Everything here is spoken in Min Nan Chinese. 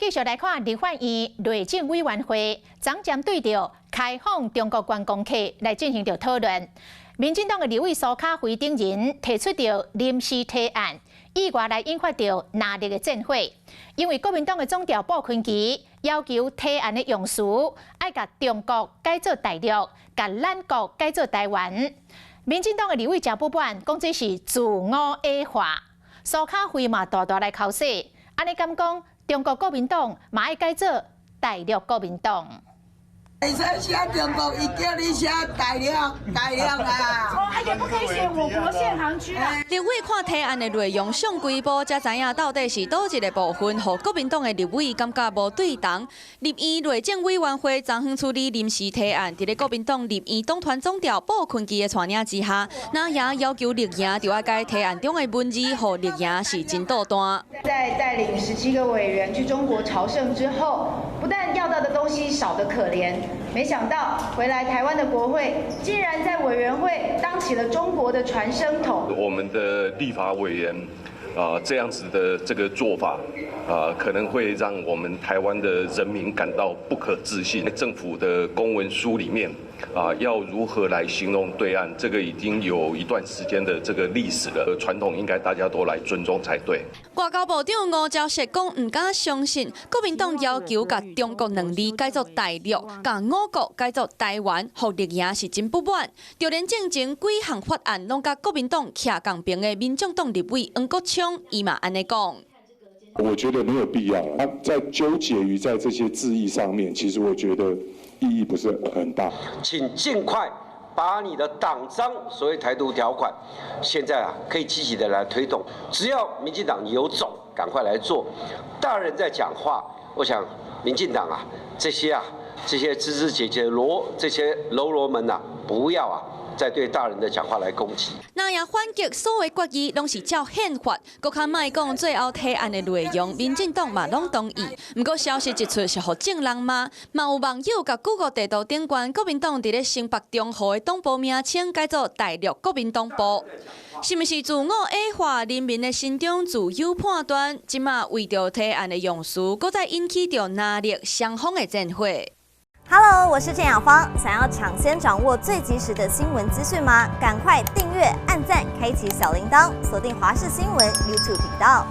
繼續來看立法院內政委員會，昨針對著開放中國觀光客來進行著討論。民進黨的立委蘇卡輝等人提出著臨時提案，意外來引發著藍綠的戰火。因為國民黨的總召傅崑萁要求提案的用詞愛共中國改做大陸，共咱國改做台灣。民進黨的立委誠不滿，講這是自我矮化。蘇卡輝嘛大大來剾洗，按呢敢講，中國國民黨嘛愛改做大陸國民黨。會使寫中國，伊叫你寫大陸，大陸啊！哦，也不可以寫我國限航區啊！立委看提案的內容上幾步，才知影到底是佗一个部分，予國民黨的立委感覺無對頭。立院內政委員會昨昏處理臨時提案，佇咧國民黨立院黨團總召傅崑萁的帶領之下，那也要求綠營就愛改提案中的文字，予綠營是真搗蛋。在帶領17個委員去中國朝聖之後，不但要到的東西少得可憐，沒想到回來台灣的國會，竟然在委員會當起了中國的傳聲筒。我們的立法委員啊，這樣子的這個做法啊，可能會讓我們台灣的人民感到不可置信。政府的公文書裡面啊，要如何來形容對岸？這個已經有一段時間的這個歷史了，傳統應該大家都來尊重才對。外交部長吳釗燮講，毋敢相信國民黨要求共中國兩字改做大陸，共我國改做台灣，予綠營是真不滿。就連進前幾項法案攏佮國民黨徛仝爿的民眾黨立委黃國昌，伊嘛按呢講。我覺得沒有必要，他在糾結於在這些字義上面，其實我覺得意義不是很大。請盡快把你的黨章所謂台獨條款，現在啊可以積極的來推動。只要民進黨有種，趕快來做。大人在講話，我想民進黨啊，這些枝枝節節羅這些嘍囉們啊，不要啊，再對大人的講話來攻擊。那也反擊所謂決議攏是照憲法，閣較莫講最後提案的內容，民進黨嘛攏同意。毋過消息一出，是予眾人罵，嘛有網友共 Google 地圖頂懸國民黨佇咧新北中和的黨部名稱改做大陸國民黨部，是毋是自我矮化？人民的心中自有判斷。這馬為著提案的用詞，閣再引起著藍綠雙方的戰火。 Hello，我是鄭雅芳。想要搶先掌握最及時的新聞資訊嗎？趕快訂閱、按讚、開啟小鈴鐺，鎖定華視新聞 YouTube 頻道。